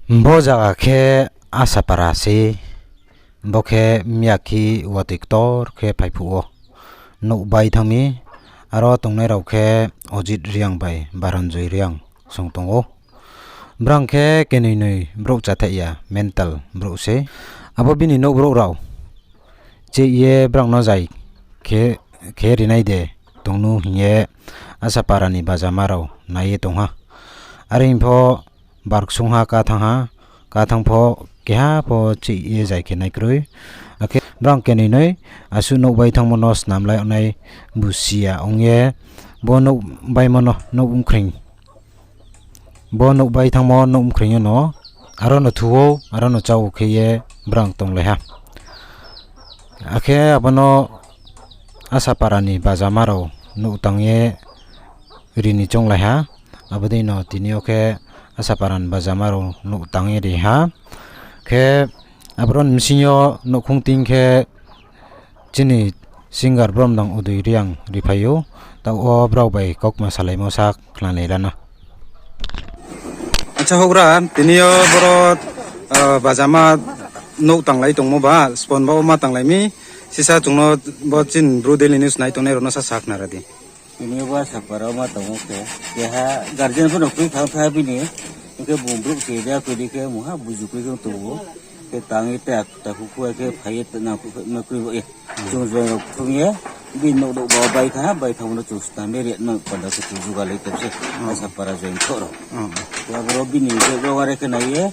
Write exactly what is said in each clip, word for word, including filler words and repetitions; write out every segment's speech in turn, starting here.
Bo zaga khe Asapara se, bo khe miyakhi watoi ktor khe phaiphuh wo nouh bai thanng mi, aro tongnai rao khe Ojit Reang bai Baranjoy Reang song tong ou. Brang khe kenoi noi brouh chathaih ya, mental brouh se. Abo bini nouh brouh rao cheih ye brang no zai khe, khe rinai de tong nu hing ye Asapara ni bajama rao nai ye tong ha. Are hing pho bar ksung ha, ká thanng ha, ká thanng pho keha pho cheih ye zai khe nai kroi. Akhe brang kenoi noi asuh nouh bai thanngmo no snamlai yag nai busi ya ong ye, bo nouh baimo no, nouh mkhreing, bo nouh bai thanngmo nouh mkhreing yo no, aro no thu ou, aro no chá ou khe ye brang tonglai ha. Akhe abo no Asapara ni bajama rao nouh tang ye ri ni chounglai ha. Abo dei no tini yo khe Asapara ni bajama rao nouh tang ye ri ha. Khe aboro ni bsing yo nouhkhong ting khe chini singer bromnang Udoi Reang riphai ou, taoh wo brao bai kaukma salaimo sa khnalai ra na. Acha houhgra, tini yo boro, bajama nouh tanglai tongmo ba, spon ba wo ma tanglai mi, sisa chung no bo chini Bru Daily News nai tongnai rao no sa sakhnari di. Tini yo bo Asapara wo ma tong ou khe, keha guardian pho no kroi thanng tha bini, hing khe bung brouh se ya kroi di khe mungha buzu kroi khe tong ou, khe tang ye ta, takhu khu khe phai ye nangkhruh phai ma kroi bo ye. Chung join rao khrung ye, bini nouh nouh ba bai thanng ha, bai thanngmo no chung snam ye ri no panda khe chung jugalai tong se, Asapara join thoh rao. Khe aboro bini je rao are khe nai ye,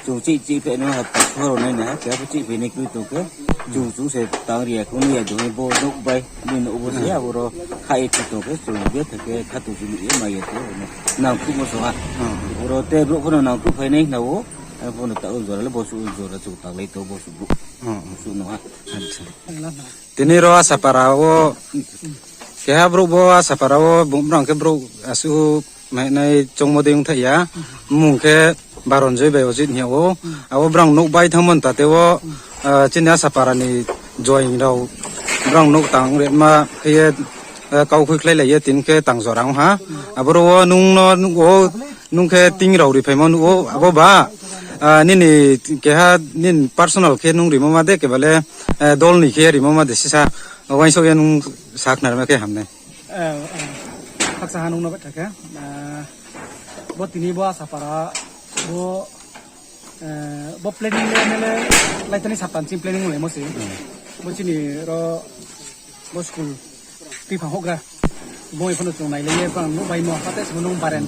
chung cheih cheih phai no ha, takhu rao nai nai ha, keha pho cheih phai nai kroi tong khe, chung chung se tang ri ya khe ong ya dong ye bo nouh bai, bini nouh bo se aboro kha ye thi tong khe, chung betha khe khatung chung nuh ye mai ye tong, nangkhruhmo song ha. Oro te brouh pho no nangkhruh phai nai hna ou, abo no taoh jora le bosuh jora chung tanglai tong bosuh brouh. Suh no ha. Tini ro Asapara wo, keha brouh bo Asapara wo, brang khe brouh asuh mahinai choungmo dei ongthaih ya, mmung khe Baranjoy bai Ojit hing yag ou, abo brang nouh bai thanngmo ntate wo, chini Asapara ni join rao, brang nouh tang rema khe ye, kau khuikhlailai ye tini khe tang jora ong ha. Aboro wo nung no nuh ou, nung khe ting rao riphaimo nuh ou, abo ba, nini keha nini personal khe nung rimo ma de, keba le, dol ni khe rimo ma de sisa, uaingsouh ye nung sakhnarima khe ham nai. Khakchang ha nung no baithakhe, bo tini bo Asapara, bo, bo planning le, le, laithani saptan chini planning onglaimo se. Bo chini ro, bo school tuiphang houhgra. Bo ephono chung nailai ye, brang nouh baimo, hate se nung Baren.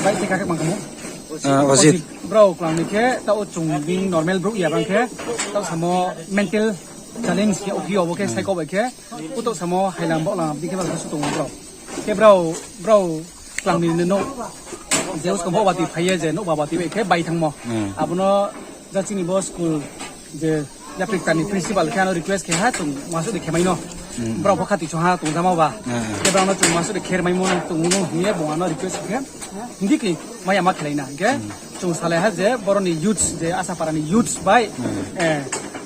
Bai khe kha khe mang khamo. Ojit. Brao klang ni khe, taoh chung bini normal brouh ya bang khe, taoh samo mental challenge khe, ophi obo khe, saiko bai khe, o taoh samo hailang baohlang, bini khe bang khe su tong brao. Khe brao, brao klang ni nouh, je uskang bo watoi phai ye, je nouh ba watoi bai khe bai thanngmo. Abo no ja chini bo school, je yapri kta ni principal khe ano request khe ha, chung masuh de khe mai no. Brao pho khatoi chung ha tong jama ba. Khe brao no chung masuh de khe maimo no tong no hing ye bung ano request khe. Hing di khe mai ya ma khelai na hing khe. Chung salai ha je boro ni youths, je Asapara ni youths bai,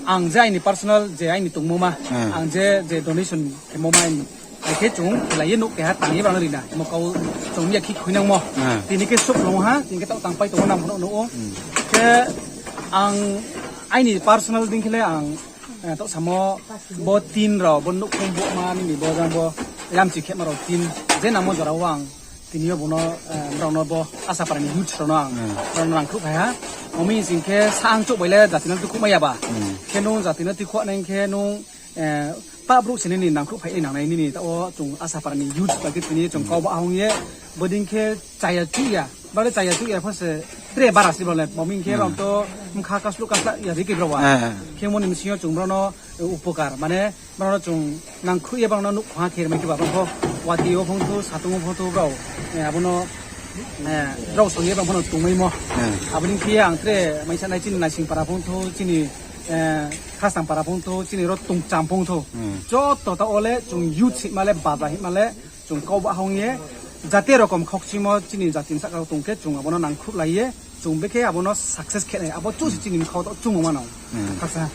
ang je aini personal, je aini tongmo ma, ang je, je donation khemo ma aini. Akhe chung khelai ye nouh keha tang ye brao no ri na. Mo kau chung ya khe khuinangmo. Tini khe souh long ha, tini khe taoh tangpai tong nang pho no nuh ou. Khe ang aini personal dei khe le ang, taoh samo bo tin rao, bo nouhkhong bo ma nini bo jang bo yamchi khema rao tin, je nangmo jora wo ang tini yo bung no, brao no bo Asapara ni youths rao no ang, brao no nangkhruh phai ha. Omi sing khe sa ang chouh bai le jati no tuikhouh mai ya ba. Khe nung jati no tuikhouh nai khe nung, pah brouh se nini nangkhruh phai nai nangnai nini taoh wo chung Asapara ni youths bai khe tini chung kau ba hong ye, bodei khe chaya chuh ya, brao le chaya chuh ya pho se tre bara se brao le, bo mi khe brao to bkha kasluh kaslah ya di khe brao ba. Khe mo ni bsing yo chung brao no upokar, mane brao no chung nangkhruh ye brao no nouhkhong ha khe rimai khe ba brao pho, watoi wo phongthou, satung wo phongthou brao, abo no, brao song ye brao pho no tongmaimo. Abo ni khe ye ang tre maisa nai chini Naising para phongthou, chini, Khasang para phongthou, chini ro Tongcham phongthou. Joto taoh wo le chung youth hima le, baja hima le, chung kau ba hong ye, jate rokom khokchimo chini jati ni sahka wo tong khe chung abo no nangkhruhlai ye, chung bekhe abo no success khe nai, abo chouh se chini bkha wo taoh chung mano. Khaksa.